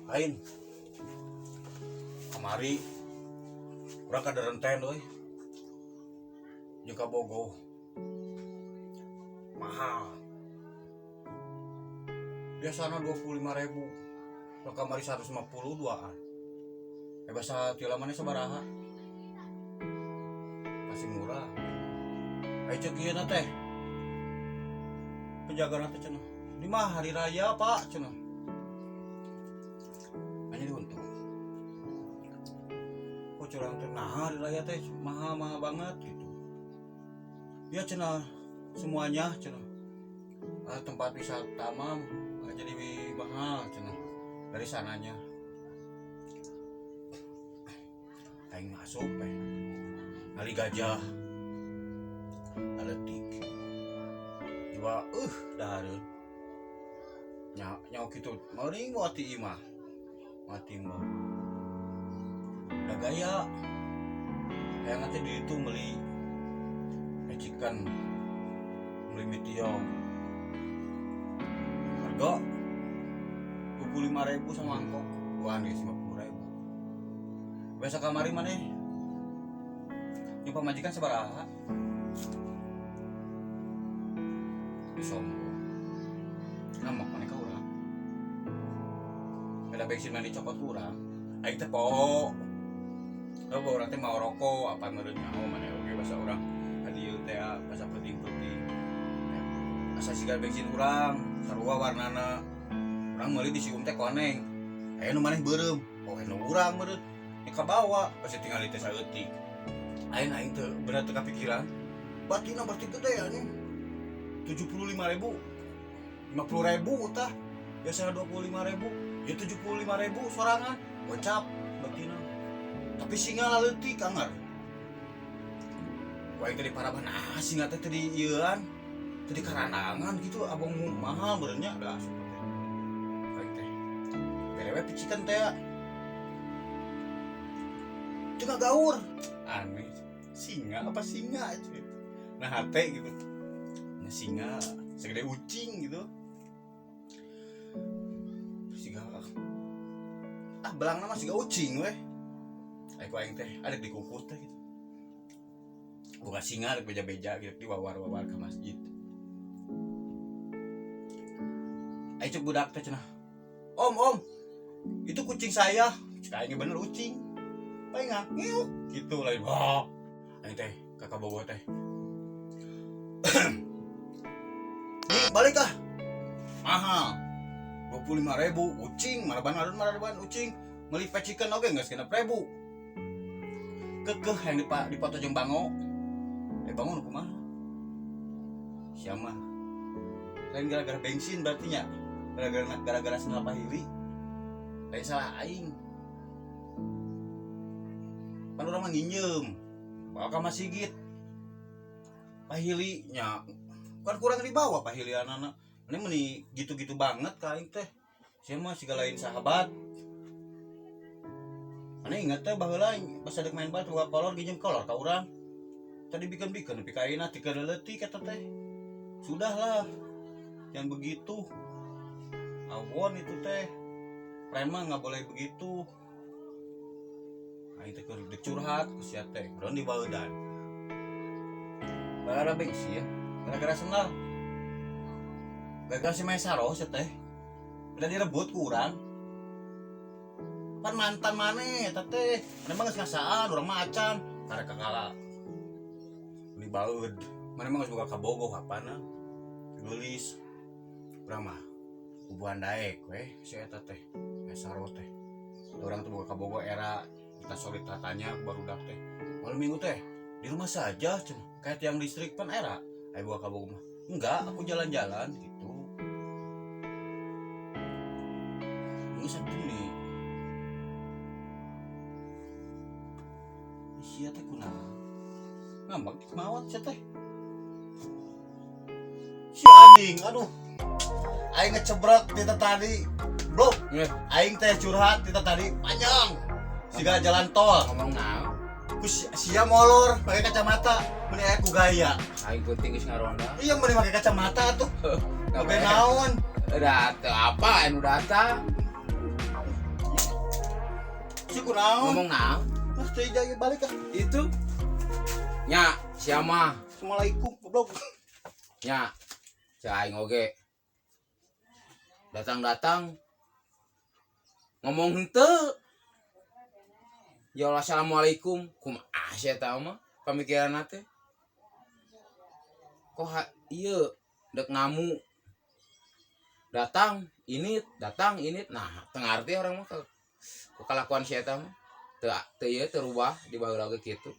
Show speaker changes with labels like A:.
A: Lain kamari urang ka Darenten euy, jeung ka Bogo mahal. Biasana 25.000, urang kamari 150 duaan. Eh, bahasa tila mana sabaraha? Masih murah. Ayo cek ieu na teh, penjaga teh cenah, ini mah hari raya, Pak, cenah. Hanya diuntung kok curang teh. Nah, hari raya teh mahal mahal banget gitu ya cenah, semuanya cenah. Ah, tempat wisata mah jadi mahal cenah dari sananya. Aing masuk teh kali gajah aletik coba dahareun nya nya kitu meuring mati imah mati mah da gaya hayang teh di ditu meuli chicken, meuli mie tiaw harga 25.000 sama mangkok duaan geus 50.000. Biasa kamari maneh jeung pamajikan sabaraha? Sombong ngamuk maneh ka urang, beda bensin mah dicokot ku urang. Aing teh poho. Coba urang teh mau rokok apa meureun nyaho maneh oge basa urang ka dieu teh basa peuting-peuting asa siga bensin urang sarua warnana. Urang meuli di sium teh koneng, aya nu maneh beureum. Oh, nu urang meureun nya kabawa pasti tinggal teh saeutik. Aing aing teu bener teu kapikiran batina berarti gede anjing, 75.000, 50.000 tah. Biasanya 25.000 ya 75.000 sorangan gocap batina. Tapi singa laleutik anger ku aing teh diparaban. Ah, singa teh teu di ieuan, teu di karandangan gitu abong mahal meureun nya da asup teh. Aing teh bere we picikan teh teu ngagaur. Aneh, singa apa singa gitu nah hate gitu. Nah, singa segede ucing gitu, siga ah belang nama siga ucing weh. Aing ku aing teh ada di kuku teh gitu bukan singa ada beja-beja gitu diwawar-wawar ke masjid. Aing cek budak teh cenah, "Om, om, itu kucing saya." Cek aing bener ucing palingan ngiuk gitu lain. Wah, aing teh kakak bogo teh. Nih, balik ah, mahal 25.000 ucing maraban maraban ucing. Meuli pecikan oge geus 6.000. Kekeh yang dipoto jeung bango. Eh, bango nu kumaha siapa lain gara-gara bensin berarti nya, gara-gara sendal pahili. Lain salah aing pan, urang mah nginjem bawa ka masjid pahili nya kan kurang dibawa pahili anak ini meni gitu-gitu banget ka aing teh. Sia mah siga lain sahabat. Mana inget teh baheula pas adek main bal tuh kolor ginjem kolor ka urang tadi bikin-bikin nepi ka ayeuna tika leutik eta teh. Sudahlah, jangan begitu. Awon itu teh preman nggak boleh begitu. Aing teh keur dek curhat ku sia teh urang di baeudan gara-gara bensin, gara-gara sendal, gara-gara si Maisaro. Sia teh udah direbut ku urang pan mantan maneh eta teh. Maneh mah geus ngasaan, urang mah acan karek kakala di baeud. Maneh mah geus boga kabogoh apana geulis, urang mah bubuhan daek we. Si eta teh Maisaro teh urang tuh boga kabogoh era kita solid tatanya barudak teh malam minggu teh di rumah saja cenah kayak tiang listrik pan era. Ayo boga kabogoh mah enggak, aku jalan-jalan gitu. Geus atuh nih. Sia teh kunaon ngambek mawat sia teh si anjing. Aduh, aing ngecebrek tita tadi blok. Aing teh curhat tita tadi panjang siga jalan tol.
B: Ngomong naon?
A: Ku sia molor pakai kacamata meni aya ku gaya.
B: Aing penting geus ngaronda.
A: Iya, meni pakai kacamata tuh oge naon.
B: Udah teu apa anu datang. Si kunaon?
C: Ngomong naon?
B: Ah, teu jaya balik ah.
C: Itu. Nya, sia mah.
B: Assalamualaikum, goblok.
C: Nya. Cek aing oge. Datang-datang ngomong henteu. Ya Allah, assalamualaikum. Kumaha sia eta mah pamikiran teh? Kok ieu dek ngamu datang ini, datang ini, nah teu ngarti urang mah ke kelakuan si eta mah teu teu ieu teu rubah di baheula ge kitu.